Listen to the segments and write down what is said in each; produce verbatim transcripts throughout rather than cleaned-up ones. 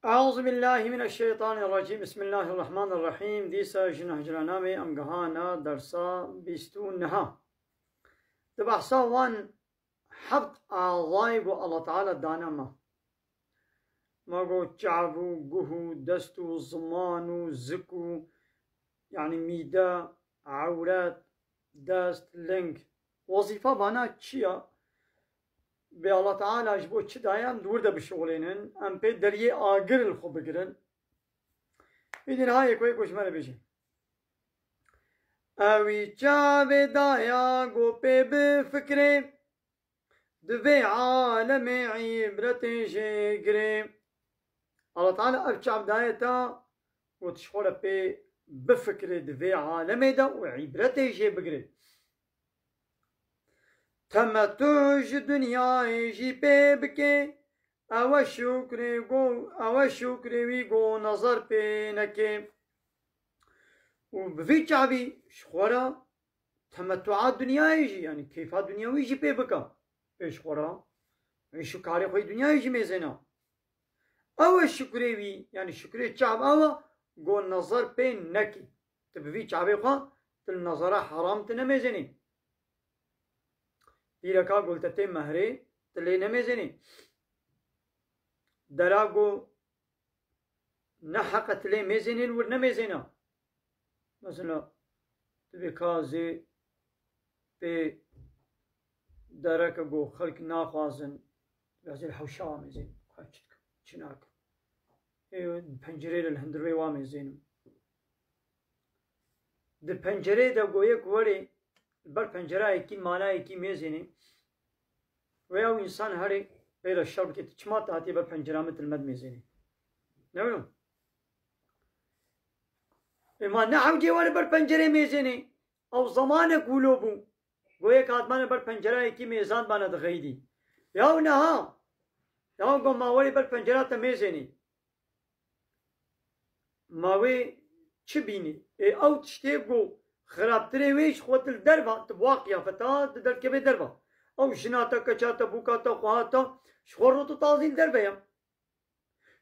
Eûzubillahimineşşeytanirrecîm. Bismillahirrahmanirrahîm. Dîsa ji Nehcranamê em gihana dersa bîst û neha. Di behsa wan heft azayê ku Allah Teala dane me. Me got çav û guh û dest û ziman û zik û, yanî mîde, ewret, dest, ling. Wezîfa vana çi ya? Bê Allah Teala ji bo çi daye em di wir de bişixulênin, em pê deriyê agir li xwe bigirin. Îdî niha yek wê ku ji me re bêje. Ewî çavê daya ku pê bifikirê, di vê alemê îbretê jê girê. Allah Teala ev çav daye te ku tu ji xwe re pê bifikirê di vê alemê de û îbretê jê bigirê. Temetû ji dinyayê jî pê bikê, ew e şukrê go, ew e şukrê wî go nezar pê nekê. Û bi vî çavî ji xwe re temetûa dinyayê jî, yanî keyfa dinyawî jî pê bike. Pê ji xwe re îş û karê xwe yê dinyayê jî mêzêne. Ew e şukrê wî, yanî şukrê çav ew e, go nezar pê nekê. Tu bi vî çavê xwe, tu li nezara heram tu nemêzênî. Pîreka ku li te tê mehrê, tu lê nemêzênî. Dera ku ne heq e tu lê mêzênî, li wir nemêzêne. Mesela, tu bê ka zê pê dereke ku xelk naxwazin, tu bê zê li hewşa wa mêzênî. Xwe çi dikim, çi nakim. Ê, pencereyê li hundir wê wa mêzênim. Di pencereyê de goyê ku werê li ber pencera yekî mala yekî mêzênê, wê ew însan herê pê re şer bike, tu çima tu hatiye ber pencera min, tu li me dimêzênî? Ne wilo? Ê, ma ne hewcê were ber pencerê mêzênê. Ew zemanek wilo bû. Goyê ku hatmane ber pencera yekî mêzandmane dixeyidî. Ya niha, ya go ma werê ber pencera te mêzênî. Ma wê çi bînî? Ê, ew tiştê ku xirabtirê wê ji xwe tu li derva, tu bi wa qiyafeta tu derdikevê derva. Ew jina te, keça te, bûka te, xweha te, ji xwe rût û tazî li derve ye.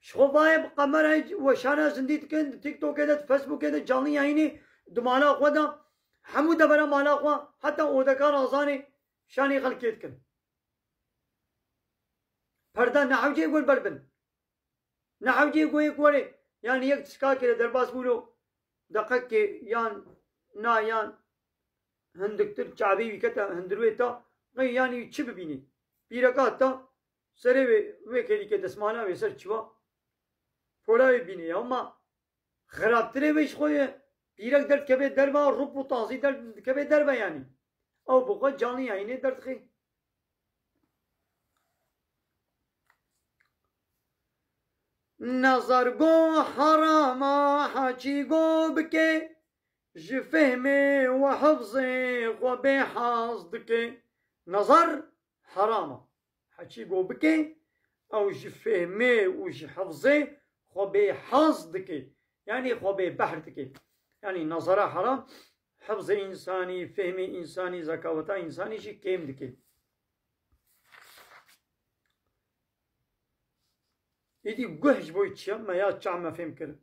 Ji xwe vayê bi qemerayê weşana zindî dikin, di TikTokê de, di Facebookê de, canlı yayînê, di mala xwe de, hemû devera mala xwe, heta odeka razanê şanê xelkê dikin. Perda ne hewcê gur ber bin. Ne hewcê goyê ku werê, yanî yek tişka kire derbas bûlo, deqekê yan na yan hindiktir çavê wî kete hundirwê ta, qey yanî çi bibînî? Pîreka ta serê wê, wê kêlîkê desmala wê ser çiva, pola wê bînî ya, ma xirabtirê wê ji xwe ye. Pîrek derdikeve derva, rûp û tazî derdikeve derve yanî. Ew bi xwe canî yayînê derdixê. Nazar go herama, haçî go bike, ji fehmê û hifzê xwe bê haz dike. Nazar heram e. Heçî go bike, ew ji fehmê û ji hifzê xwe bê haz dike. Yanî xwe bê behr dike. Yanî nazara heram, hifzê însanî, fehmê însanî, zekaweta însanî jî kêm dike. Îdî guh ji bo çi ye? Me ya çav me fêm kir.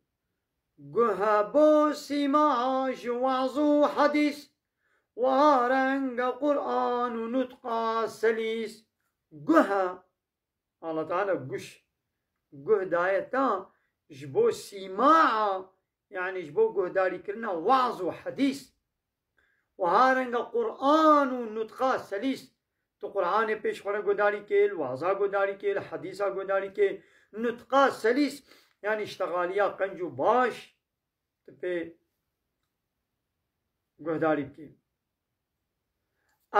Guh e bo sîma ji waz û hedîs, wiha reng e Quran û nutqa selîs. Guh e. Allah Teala guş, guh daye ta ji bo sîmaa, yanî ji bo guhdarîkirina waz û hedîs. Wiha reng e Quran û nutqa selîs. Tu Quranê pê ji xwe re guhdarî kê, li waza guhdarî kê, li hedîsa guhdarî kê. Nutqa selîs, yanî îştexaliya qenc û baş, tu pê guhdarî bikê.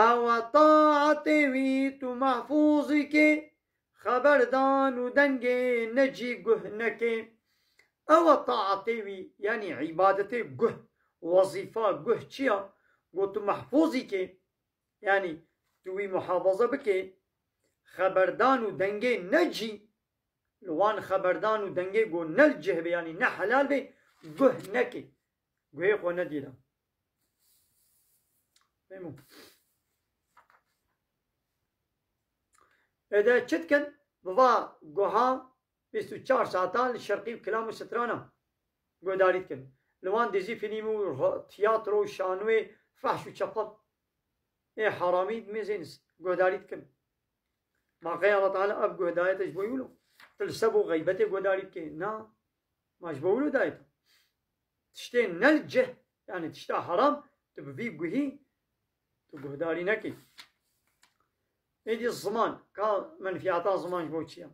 Ew e taetê wî tu mehfûzî kê, xeberdan û dengê necî guh nekê. Ew e taetê wî, yanî îbadetê guh, wezîfa guh çi ya? Got tu mehfûzî kê, yanî tu wî muhafaza bikê, xeberdan û dengê necî, li wan xeberdan û dengê ku ne li cih be, yanî ne helal be, guh nekê. Guhê xwe nedîre. Fehmo. Êde çi dikin? Bi va guha bîst û çar saeta li şerqî û kilam û strana guhdarî dikin. Li wan dizî fîlm û ro-, tiyatro û şanoyê fehş û çepel ê haramî dimêzên guhdarî dikin. Ma qey Allah Teala ev guhdariyete ji bo wilo? Tu li seb û xeybetê guhdarî dikê? Na. Ma ji bo wilo dayê tu? Tiştê ne li cih, yani tişta haram, tu bi vî guhî tu guhdarî nekî. Êdî ziman, ka menfiyata ziman ji bo çi ya?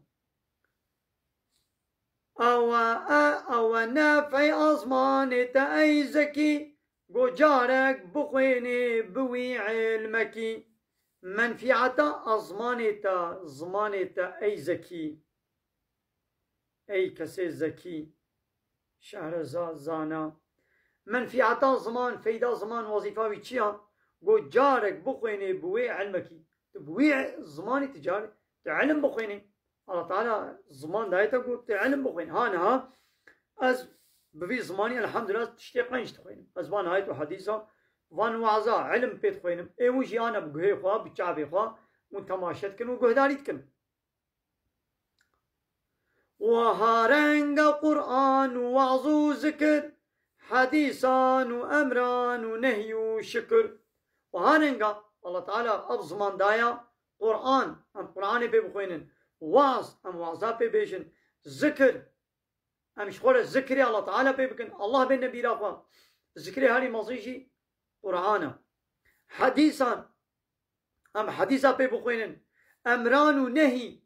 Ewe, e, ewe nef'ê azmanê te ey zekî, go carek bixwênê bi wî ilmekî. Menfiyata azmanê te, zimanê te ey zekî. Ey kesê zekî, şehreza, zana. Menfiyata ziman, feyda ziman, wezîfa wî çi ya? Go carek bixwênê bi wê ilmekî. Tu bi wî zimanî tu carek, tu ilim bixwênê. Allah Teala ziman daye te ku tu ilim bixwênî. Ha niha ez bi vî zimanî elhamdulillah tiştê qenc dixwênim. Ez van ayet û hedîsa, van waza, ilim pê dixwênim. Ê wî jî ana bi guhê xwe, bi çavê xwe û temaşe dikin û guhdarî dikin. Wiha renga Qur'an û waz û zikir, hedîsan û emran û nehy û şikir. Wiha renga Allah Teala ev ziman daya Qur'an, em Qur'anê pê bixwînin, waz, em waza pê bêjin, zikir, em ji xwe re zikrê Allah Teala pê bikin, Allah bêne bîra xwe. Zikrê herî mezin jî Qur'an e. Hedîsan, em hedîsa pê bixwînin. Emran û nehî,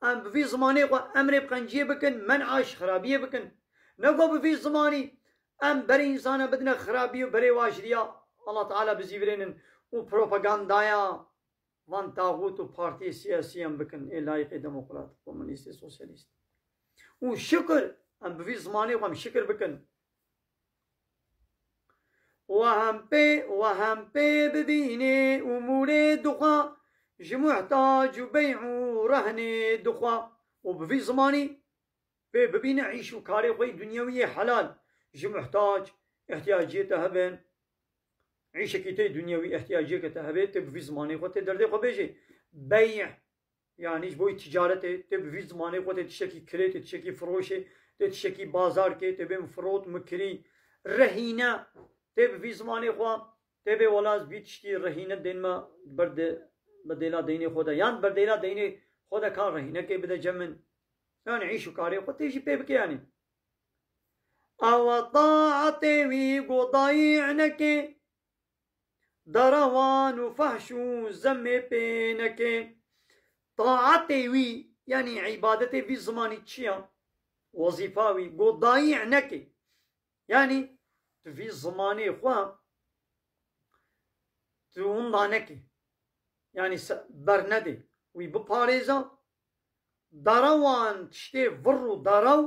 em bi vî zimanê xwe emrê bi qenciyê bikin, men'a ji xirabiyê bikin. Ne ku bi vî zimanî em berê însana bidine xirabî û berê wajiriya Allah Teala bizîvirênin û propagandaya van taxût û partiyê siyasî em bikin, ê layîqê demokrat, komunîstê, sosyalîst. Û şikir, em bi vî zimanê xwe em şikir bikin. We hem pê, we hem pê bibînê û mûrê dixwe, ji muhtac û bey'û rehnê dixwe. Û bi vî zimanî pê bibîne îş û karê xwe yê dunyewî yê helal, ji muhtac, ihtiyaciyê te hebe, îşekî te yê dunyewî, ihtiyaciyeke te hebe, tê bi vî zimanê xwe, tê derdê xwe bêjê. Bey', yanî ji bo yê ticaretê, tê bi vî zimanê xwe, tê tiştekî kirê, tê tiştekî firoşê, tê tiştekî bazarkê, tê bê min firot, min kirî. Rehîne, tê bi vî zimanê xwe, tê bê wela ez vî tiştî rehîne dên me ber de, berdêla deynê xwe de. Yan berdêla deynê xwe de ka rehînekê bide cem min. Yanî îş û karê xwe tê jî pê bike yanî. Ew taetê wî go dayî neke, derewan û fehş û zemê pê neke. Taetê wî, yanî îbadetê vî zimanî çi ya? Wezîfa wî, go dayî neke. Yanî tu vî zimanê xwe tu winda neke. Yanî se-, bernedê. Wî biparêza. Derewan, tiştê vir û derew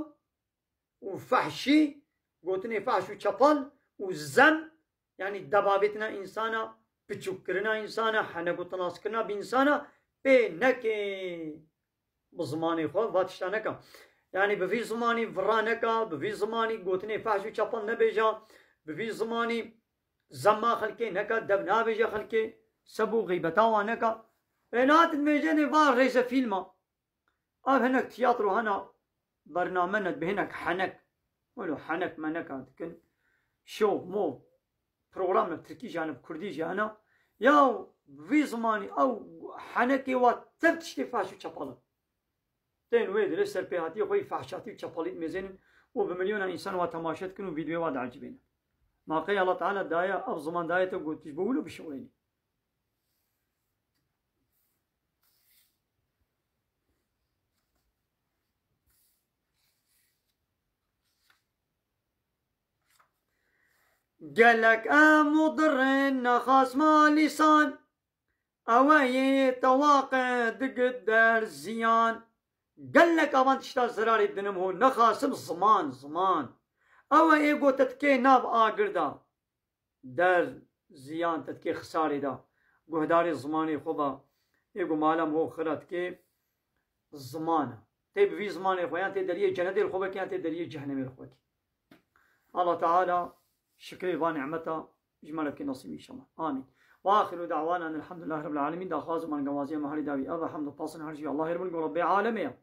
û fehşî, gotinê fehş û çepal û zem, yanî debavêtina însana, piçûkkirina însana, henek û tinaskirina bi însana pê neke. Bi zimanê xwe va tişta neka. Yanî bi vî zimanî vira neka, bi vî zimanî gotinê fehş û çepal nebêja, bi vî zimanî zemma xelkê neka, dev nabêje xelkê, seb û xeybeta wan neka. Ê niha tu dibêjê nê va rêzefîlm a. Ev hinek tiyatro hene, bername ne, bi hinek henek. Welo henek meneka dikin. Şov, mov. Program ne, bi tirkî jî hene, bi kurdî jî hene. Ya vî zimanî ew henekê wa tev tiştê fehş û çepal in. Tên wê dirê serpêhatiyê xwe yê fehşatî û çepalî dimêzênin û bi milyona însan wa temaşe dikin û vîdeoyê wa diecibêne. Ma qey Allah Teala daye, ev ziman daye te got, tu ji bo wilo bişewênî? Gelek em û dirin nexasma lîsan, ewe yê te waqe digit der ziyan. Gelek avan tişta zirarê dinim ho, nexasim ziman, ziman. Ewe ê go te dikê nav agir de. Der ziyan te dikê xisarê de. Guhdarê zimanê xwe be. Ê ku mala min ho xira dikê ziman e. Tê bi vî zimanê xwe yan tê deriyê cenedê li xwe vekî yan tê deriyê cehnemê li xwe vekî. Allah Teala şikrê va nimeta ji me re bike nesîb înşallah. Amîn. Ve axiru da'wana elhamdulillahi rabbil alemin. Daxwaz û mangawaziya me herî dawî ev e, hemd û pasin her jî Allahê re bin ku Rebbê alemê ye.